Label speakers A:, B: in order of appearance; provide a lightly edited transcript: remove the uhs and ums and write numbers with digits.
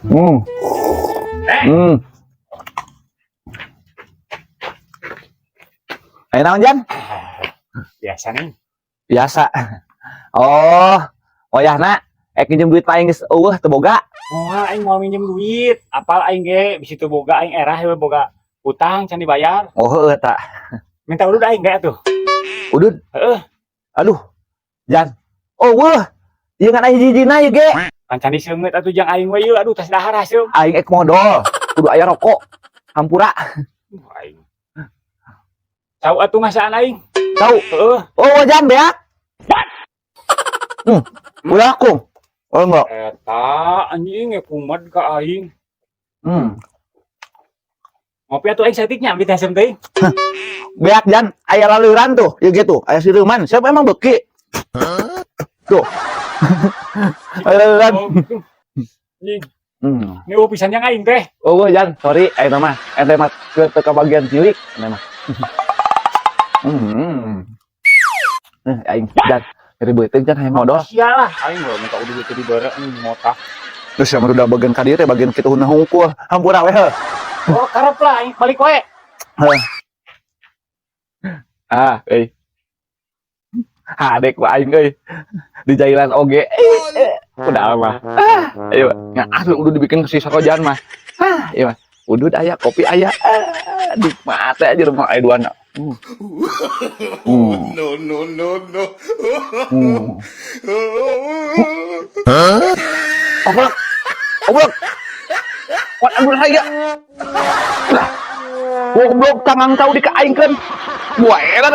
A: Eh.
B: Ayo naon, Jan?
A: Biasa nih.
B: Biasa. Oh, wayahna ek minjem duit paling geus euweuh teu boga.
A: Moal, aing mau minjem duit. Apal aing ge bisi teu boga, aing erah we boga utang can dibayar.
B: Oh, heueuh ta.
A: Minta udud aing ge atuh.
B: Udud.
A: Heeh.
B: Aduh. Jan. Oh, weuh. Ieu ngan aya hiji-hijina ieu ge.
A: Kan can diseungeut atuh jang aing we ieu, aduh, tas dahar haseum.
B: Aing ek modol. Kudu aya rokok. Hampura.
A: Aing. Tahu atuh ngasaan aing.
B: Tahu.
A: Heeh.
B: Oh, Jan beak. Udah aku. Oh, enggak.
A: Eta anjing ge kumat ka aing. Ngopi atuh aing saeutik nya, abdi teh haseum teuing.
B: Beak, Jan, aya laleuran tuh, ya gitu. Aya sireuman. Siapa emang beki? Tuh. Aya laleuran.
A: Oh, gitu. Anjing. Ini euweuh pisan jang aing teh.
B: Oh, Jan, sorry, aya mah. Ente mah ke teu kabagian cilik, ente mah. Eh, aing, Jan, nyeri beuteung, Jan, hayang modol.
A: Sia lah, aing mah minta udud teu dibere ngotak.
B: Terus yang udah bagian ka dieu teh bagian kitu huna hungkul. Hampura we heuh.
A: Oh, karep lah aing balik we.
B: Heuh. Ah, euy. Hadek ku aing euy. Di jailan oge. Eh, udah mah. Ah, ayo, nggak asli udah dibikin ke si Sarojan mah. Ah, iya mah. Udud aya, kopi aya. Ah, nikmat aja rumah aya duana.
C: No, no, no, no.
B: Oblek. Oblek. Wat aduh saya. Lah. Goblok tangan kau dikaingkeun. Buah era.